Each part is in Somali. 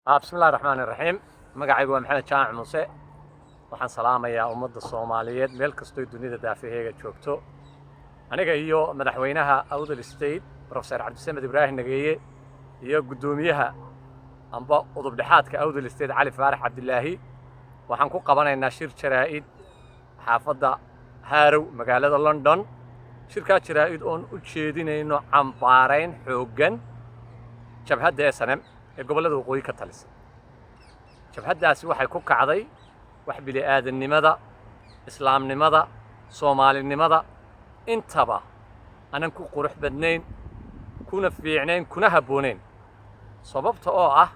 Bismi illahi raxmaan iraxiim. Magacaygu waa Maxamed Jaamac Muuse. Waxaan salaamayaa ummadda Soomaaliyeed meel kastoy dunida daafaheega joogto. Aniga iyo madaxweynaha Awdal State, Professor Cabdisamed Ibraahim Nageeye, iyo guddoomiyaha amba udubdhexaadka Awdal State, Cali Faarax Cabdilaahi, waxaan ku qabanaynaa shir jaraa'id xaafadda Haarow, magaalada London. Shirkaa jaraa'id oon u jeedinayno cambaarayn xooggan jabhadda SNM ee gobollada waqooyi ka talisa. Jabhaddaasi waxay ku kacday wax bini'aadannimada, islaamnimada, soomaalinimada intaba anan ku qurux badnayn, kuna fiicnayn, kuna habboonayn. Sababta oo ah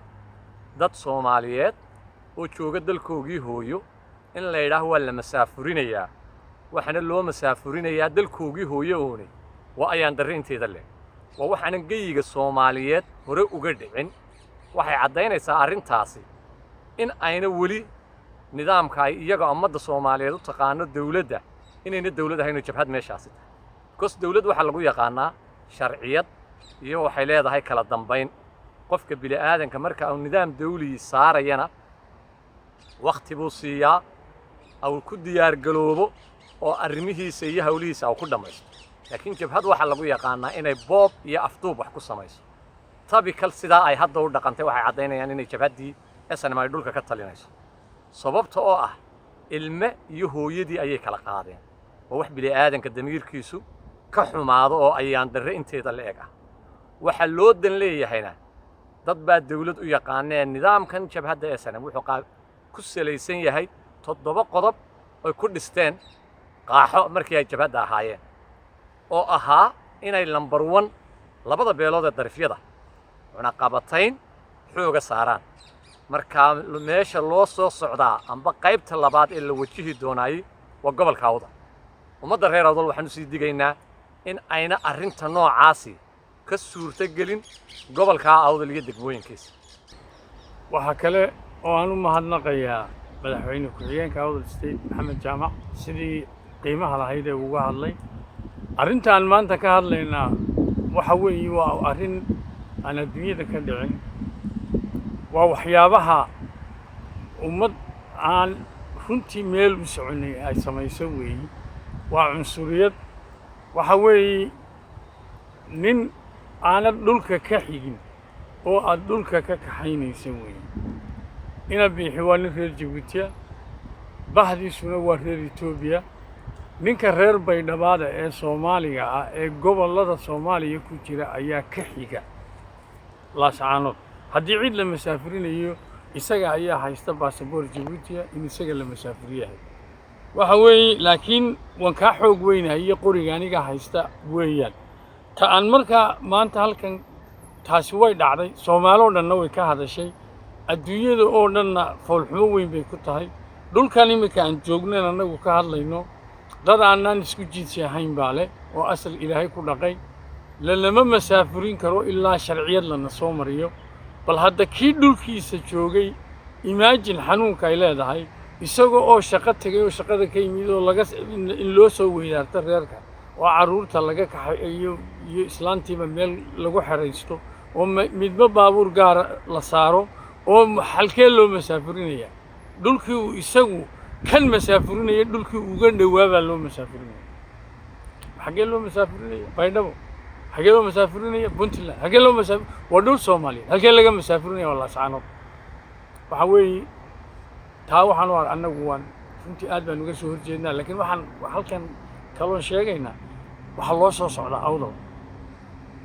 dad Soomaaliyeed oo jooga dalkoogii hooyo in la yidhaaho waa la masaafurinayaa, waxaana loo masaafurinayaa dalkoogii hooyo oone, waa ayaan darri inteeda leh, waa waxaanan geyiga Soomaaliyeed hore uga dhicin. Waxay caddaynaysaa arrintaasi in ayna weli nidaamka ay iyaga ummadda Soomaaliyeed u taqaano dawladda inayna dawlad ahayno, jabhad meeshaasi tahay, because dawlad waxaa lagu yaqaanaa sharciyad iyo waxay leedahay kala dambayn. Qofka bini'aadanka marka uu nidaam dawligii saarayana wakhti buu siiyaa au ku diyaargaloobo oo arrimihiisa iyo hawlihiisa au ku dhammaysto. Laakiin jabhad waxaa lagu yaqaanaa inay boob iyo afduub wax ku samayso. Tabikal sidaa ay hadda u dhaqantay waxay caddaynayaan inay jabhaddii SNM ay dhulka ka talinayso. Sababta oo ah ilme iyo hooyadii ayay kala qaadeen, oo wax bini'aadanka damiirkiisu ka xumaado oo ayaan darre inteeda la eg ah. Waxaa loo dan leeyahayna dad baa dawlad u yaqaaneen. Nidaamkan jabhadda SNM wuxuu ku salaysan yahay 7 qodob oy ku dhisteen qaaxo markii ay jabhadda ahaayeen, oo ahaa inay number one labada beelood ee darifyada cunaqabatayn xooga saaraan. Markaa meesha loo soo socdaa amba qaybta labaad ee la wajihi doonaayey waa gobolka Awdal. Ummadda reer Awdal waxaan usii digaynaa in ayna arrinta noocaasi ka suurto gelin gobolkaa Awdal iyo degmooyinkiisa. Waxaa kale oo aan u mahadnaqayaa madaxweyne ku-xigeenka Awdal State, Maxamed Jaamac, sidii qiimaha lahayd ee uga hadlay arrintaan maanta ka hadlaynaa. Waxa weeye waa arrin aan adduunyada ka dhicin, waa waxyaabaha ummad aan runtii meel u soconay ay samayso weeyi. Waa cunsuriyad. Waxa weeye nin aanad dhulka ka xigin oo aad dhulka ka kaxaynaysa weeye. Ina Biixi waa nin reer Jabuutiya, bahdiisuna waa reer Etoobiya. Ninka reer Baydhabaada ee Soomaaliga ah ee gobollada Soomaaliya ku jira ayaa ka xiga Laascaanood. Haddii cid la masaafurinayo, isaga ayaa haysta baasaboor Jabuutiya in isaga la masaafuriyahay waxa weeye. Laakiin waan kaa xoog weynahay iyo qoriga aniga haysta weeyaan ta aan markaa maanta halkan. Taasi way dhacday, Soomaaloo dhanna way ka hadashay, adduunyada oo dhanna foolxumo weyn bay ku tahay. Dhulkan iminka aan joognan annagu ka hadlayno, dad aanaan isku jinsi ahayn baa leh oo asal Ilaahay ku dhaqay. Lalama masaafurin karo ilaa sharciyad lana soo mariyo. Bal hadda kii dhulkiisa joogay, imagine xanuunka ay leedahay, isaga oo shaqo tegay oo shaqada ka yimid oo laga in loo soo weydaarto reerka oo carruurta laga kaxay iyo islaantiiba meel lagu xeraysto oo midba baabuur gaara la saaro oo halkee loo masaafurinaya? Dhulkii uu isagu kan masaafurinaya, dhulkii uga dhowaa baa loo masaafurinaya. Xaggee loo masaafurinaya? Baydhabo. Xaggee loo masaafurinaya? Puntland. Xaggee loo masaafur? Waa dhul Soomaaliyeed. Halkee laga masaafurinaya? Waa Laascaanood. Waxa weeye taa waxaan u ar annagu waan runtii aad baan uga soo horjeednaa. Laakiin waxaan halkan kaloon sheegaynaa, waxaa loo soo socdaa Awdal.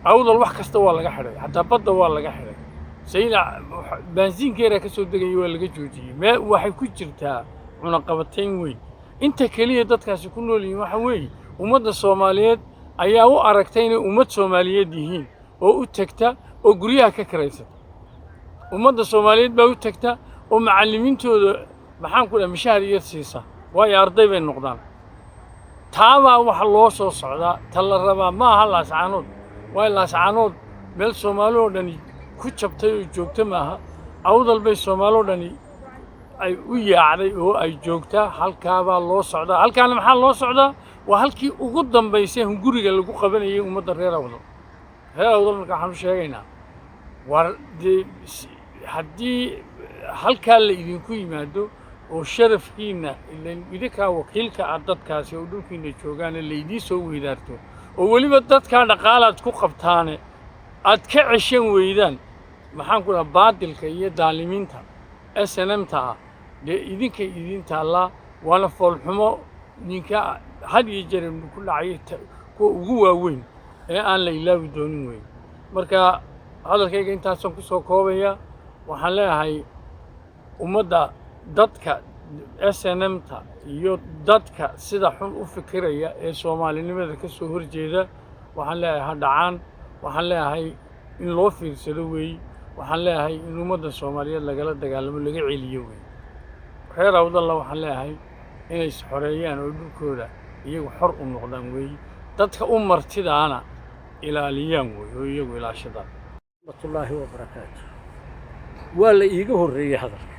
Awdal wax kasta waa laga xidhay, xataa badda waa laga xidhay. Saylac baansiinkeeraa ka soo degaya waa laga joojiyey. Mee waxay ku jirtaa cunaqabatayn weyn. Inta keliya dadkaasi ku nool yihiin waxa weeye ummadda Soomaaliyeed ayaa u aragta inay ummad Soomaaliyeed yihiin oo u tegta oo guryaha ka kiraysata. Ummadda Soomaaliyeed baa u tegta oo macallimiintooda, maxaan ku dhaha, mishahar yar siisa, waayo arday bay noqdaan. Taabaa waxa loo soo socdaa. Ta la rabaa ma aha Laascaanood, waayo Laascaanood meel Soomaali oo dhani ku jabtay oo joogta maaha. Awdal bay Soomaali oo dhani ay u yaacday oo ay joogtaa. Halkaabaa loo socdaa. Halkaana maxaa loo socdaa? Waa halkii ugu dambaysay hunguriga lagu qabanayay ummadda reer Awdal. Reer Awdal marka waxaan u sheegaynaa, war dee Haddii halkaa la idinku yimaado oo sharafkiinna, ilan idinkaa wakiilka ah dadkaasi oo dhulkiinna joogaane, laydiin soo weydaarto oo weliba dadkaa dhaqaalaad ku qabtaane aad ka ceshan weydaan, maxaan ku dhaha, baadilka iyo daalimiinta SNM-ta ah, dee idinkay idiin taallaa. Waana foolxumo ninka had iyo jeer ku dhacay, kuwa ugu waaweyn ee aan la ilaawi doonin weyn. Marka hadalkayga intaasaan ku soo koobaya. Waxaan leeyahay ummadda, dadka SNM-ta iyo dadka sida xun u fikiraya ee Soomaalinimada ka soo horjeeda, waxaan leeyahay ha dhacaan. Waxaan leeyahay in loo fiirsado weey. Waxaan leeyahay in ummadda Soomaaliyeed lagala dagaalamo, laga celiyo weey. Reer Awdalla waxaan leeyahay inay isxoreeyaan oo dhulkooda iyagu xor u noqdaan weey, dadka u martidaana ilaaliyaan wey oo iyagu ilaashadaan. Raxmatullaahi wabarakaatu. Waa la iiga horreeyey hadalka,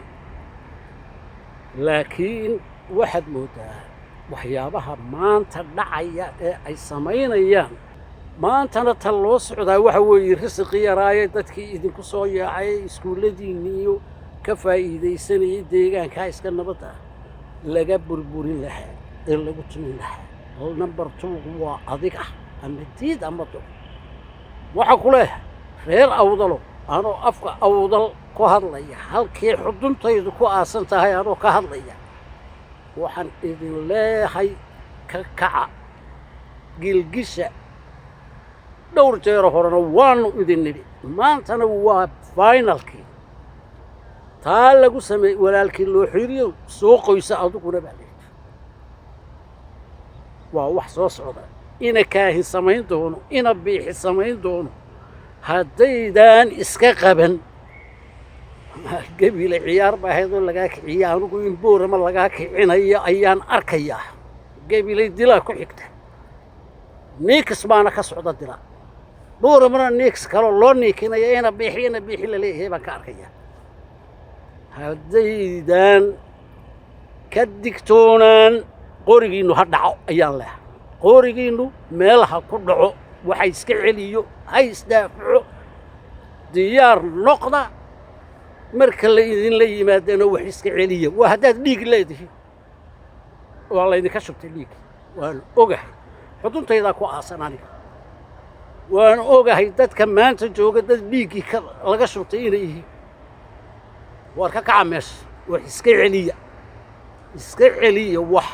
laakiin waxaad mooddaa waxyaabaha maanta dhacaya ee ay samaynayaan maantana tan loo socdaa waxa weeye risiqii yaraaye dadkii idinku soo yaacay, iskuulladiinni iyo ka faa'iidaysanayay deegaankaa iska nabadda ah laga burburin lahaa ee lagu tumin lahaa. Number two waa adiga, ama diid ama do. Waxaan ku leeyahay reer Awdalo, anoo afka Awdal ku hadlaya, halkii xuduntaydu ku aasan tahay anoo ka hadlaya, waxaan idin leeyahay ka kaca gilgisha. Dhowr jeero horena waanu idin nidhi, maantana waa finalkii taa lagu sameeyey. Walaalkii loo xiriyo soo qoysa adiguna baa leeyahay. Waa wax soo socda, ina Kaahin samayn doono, ina Biixi samayn doono haddaydaan iska qaban. Gebile ciyaar ba ahayd oo lagaa kiciya, anigu in Boorama lagaa kicinayo ayaan arkayaa. Gebilay dilaa ku xigta, niikis baana ka socda dila. Booramana niiks kaloo loo niikinaya, ina Biixi, ina Biixi la leeyahay baan ka arkayaa. Haddaydaan ka digtoonaan, qorigiinnu ha dhaco ayaan leehay. Qorigiinnu meel ha ku dhaco, waxa iska celiyo, ha isdaafaco, diyaar noqda. Marka la idinla yimaadana wax iska celiya. Waa haddaad dhiig leedihiin. Waa laydinka shubtay dhiig, waan ogahay. Xuduntaydaa ku aasan aniga, waan ogahay dadka maanta jooga dad dhiiggii ka laga shubtay inay yihiin. Waar ka kaca meesha, wax iska celiya, iska celiya wax.